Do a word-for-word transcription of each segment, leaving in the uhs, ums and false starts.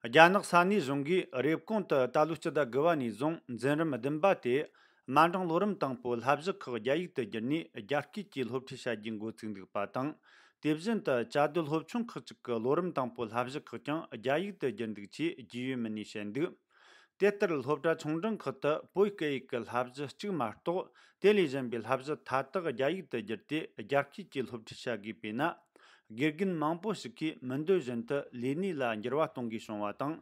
རྒྱ་ནག་ས་གནས་གཞུང་གིས་རེབ་གོང་དུ་ད་ལོའི་སྤྱི་ཟླ་དགུ་པ་ནས་བཟུང་འཛིན་རིམ་བདུན་པ་དེ་དམའ་འབྲིང་ལོ་རིམ་དང་པོའི་བསླབ་གཞི་ཁག་རྒྱ་ཡིག་ཏུ་བསྒྱུར་ནས་རྒྱ་སྐད་ཀྱིས་སློབ་ཁྲིད་བྱ་རྒྱུའི་འགོ་ཚུགས་འདུག་པ་དང་། དེ་བཞིན་དུ་བཅའ་སྡོད་སློབ་ཆུང་ཁག་ཅིག་གི་ལོ་རིམ་དང་པོའི་བསླབ་གཞི་ཁག་ཀྱང་རྒྱ་ཡིག་ཏུ་བསྒྱུར་འདུག་ཅེས་རྒྱུས་ཡོད་མི་སྣས་བཤད་འདུག་དེ་ལྟར་སློབ་གྲྭ་ཆུང་འབྲིང་ཁག་ཏུ་བོད་སྐད་ཡིག་གི་བསླབ་གཞི་གཅིག་མ་གཏོགས་དེ་ལས་གཞན་པའི་བསླབ་གཞི་མཐའ་དག་རྒྱ་ཡིག་ཏུ་བསྒྱུར་ཏེ་རྒྱ་སྐད་ཀྱིས་སློབ་ཁྲིད་བྱ་དགོས་པས་ན། དགེ་རྒན་མང་པོ་ཞིག་གིས་མི་འདོད་བཞིན་དུ་ལས་གནས་ལ་འགྱུར་བ་གཏོང་དགོས་བྱུང་བ་དང་།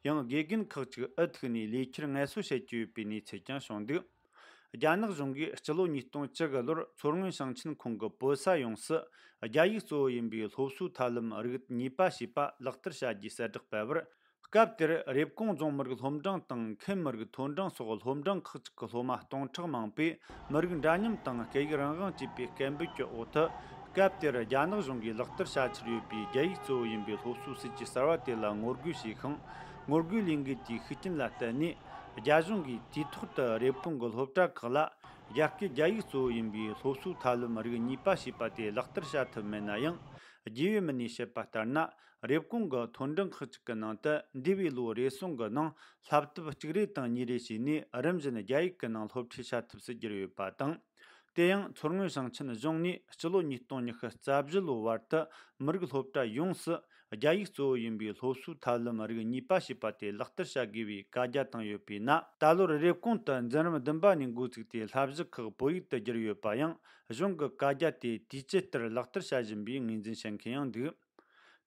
ཡང་དགེ་རྒན་ཁག་ཅིག་འུ་ཐུག་ནས་ལས་འཁྱུར་ངལ་གསོ་བྱེད་ཀྱི་ཡོད་པའི་གནས་ཚུལ་ཀྱང་བྱུང་འདུག་རྒྱ་ནག་གཞུང་གིས་སྤྱི་ལོ་ཉིས་སྟོང་བཅུ་དགུ་ལོར་མཚོ་སྔོན་ཞིང་ཆེན་ཁོངས་ཀྱི་བོད་ས་ཡོངས་སུ་རྒྱ་ཡིག་གཙོ་བོ་ཡིན་པའི་སློབ་གསོའི་ཐབས་ལམ་རིགས་གཉིས་པ་ཞེས་པ་ལག་བསྟར་བྱ་རྒྱུའི་གསལ་བསྒྲགས་སྤེལ་བར། སྐབས་དེར་རེབ་གོང་རྫོང་མི་རིགས་སློབ་འབྲིང་དང་ཁམས་མི་རིགས་མཐོ་འབྲིང་སོགས་སློབ་འབྲིང་ཁག་ཅིག་གི་སློབ་མ་སྟོང་ཕྲག་མང་པོས་མི་རིགས་འདྲ་མཉམ་དང་སྐད་ཡིག་རང་དབང་ཅེས་པའི་སྐད་འབོད་ཀྱི་འོག་ཏུ། སྐབས་དེར་རྒྱ་ནག་གཞུང་གིས་ལག་བསྟར་བྱ་འཆར་ཡོད་པའི་རྒྱ་ཡིག་གཙོ་བོ་ཡིན་པའི་སློབ་གསོའི་སྲིད་ཇུས་གསར་བ་དེ་ལ་ངོ་རྒོལ་བྱས་ཤིང་། ངོ་རྒོལ་ལས་འགུལ་དེའི་ཤུགས་རྐྱེན་ལ་བརྟེན་ནས། རྒྱ་གཞུང་གིས་དུས་ཐོག་ཏུ་རེབ་གོང་གི་སློབ་གྲྭ་ཁག་ལ་རྒྱ་སྐད་རྒྱ་ཡིག་གཙོ་བོ་ཡིན་པའི་སློབ་གསོའི་ཐབས་ལམ་རིགས་གཉིས་པ་ཞེས་པ་དེ་ལག་བསྟར་བྱ་ཐུབ་མེད་ན་ཡང་། རྒྱུས་ཡོད་མི་སྣས་བཤད་པ་ལྟར་ན། རེབ་གོང་གི་མཐོ་འབྲིང་ཁག་ཅིག་གི་ནང་དུ་འདས་པའི་ལོ་རེ་ཟུང་གི་ནང་བསླབ་དེབ་གཅིག་རེ་དང་གཉིས་རེ་བྱས་ནས་རིམ་བཞིན་རྒྱ་ཡིག་གི་ནང་སློབ་ཁྲིད་བྱ་ཐབས་སུ་གྱུར་ཡོད་པ་དང་། དེ་ཡང་མཚོ་སྔོན་ཞིང་ཆེན་གཞུང་ནས་སྤྱི་ལོ་ཉིས་སྟོང་ཉི་ཤུ་རྩ་བཞི་ལོའི་བར་དུ་མི་རིགས་སློབ་གྲྭ་ཡོངས་སུ་རྒྱ་ཡིག་གཙོ་བོ་ཡིན་པའི་སློབ་གསོའི་ཐབས་ལམ་རིགས་གཉིས་པ་ཞེས་པ་དེ་ལག་བསྟར་བྱ་དགོས་པའི་བཀའ་རྒྱ་བཏང་ཡོད་པས་ན། ད་ལོར་རེབ་གོང་དུ་འཛིན་རིམ་བདུན་པ་ནས་འགོ་བཙུགས་ཏེ་བསླབ་གཞི་ཁག་བོད་ཡིག་ཏུ་བསྒྱུར་ཡོད་པ་ཡང་། གཞུང་གི་བཀའ་རྒྱ་དེ་དུས་བཅད་ལྟར་ལག་བསྟར་བྱ་བཞིན་པའི་ངོས་འཛིན་བྱེད་མཁན་ཡང་འདུག་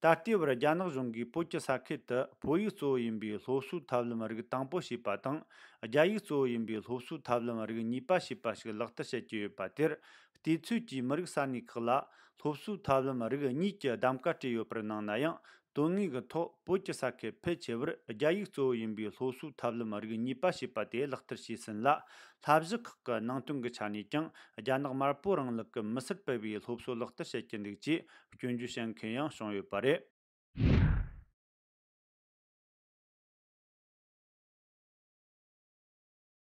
ད་ལྟའི་བར་རྒྱ་ནག་གཞུང་གིས་བོད་ཀྱི་ས་ཁུལ་དུ་བོད་ཡིག་གཙོ་བོ་ཡིན་པའི་སློབ་གསོའི་ཐབས་ལམ་རིགས་དང་པོ་ཞེས་པ་དང་། རྒྱ་ཡིག་གཙོ་བོ་ཡིན་པའི་སློབ་གསོའི་ཐབས་ལམ་རིགས་གཉིས་པ་ཞེས་པ་ཞིག་ལག་བསྟར་བྱེད་ཀྱི་ཡོད་པ་དེར། དུས་ཚོད་ཀྱིས་མི་རིགས་ས་གནས་ཁག་ལ་སློབ་གསོའི་ཐབས་ལམ་རིགས་གཉིས་ཀྱི་གདམ་ག་སྤྲད་ཡོད་པར་སྣང་ན་ཡང་། དོན་དངོས་ཀྱི་ཐོག་བོད་ཀྱི་ས་ཁུལ་ཕལ་ཆེ་བར་རྒྱ་ཡིག་གཙོ་བོ་ཡིན་པའི་སློབ་གསོའི་ཐབས་ལམ་རིགས་གཉིས་པ་ཞེས་པ་དེ་ལག་བསྟར་བྱས་ཟིན་ལ། བསླབ་གཞི་ཁག་གི་ནང་དོན་གྱི་ཆ་ནས་ཀྱང་རྒྱ་ནག་དམར་པོ་རིང་ལུགས་ཀྱི་མི་སེར་སྤེལ་བའི་སློབ་གསོ་ལག་བསྟར་བྱེད་ཀྱི་འདུག་ཅེས་སྐྱོན་བརྗོད་བྱེད་མཁན་ཡང་བྱུང་ཡོད་པ་རེད།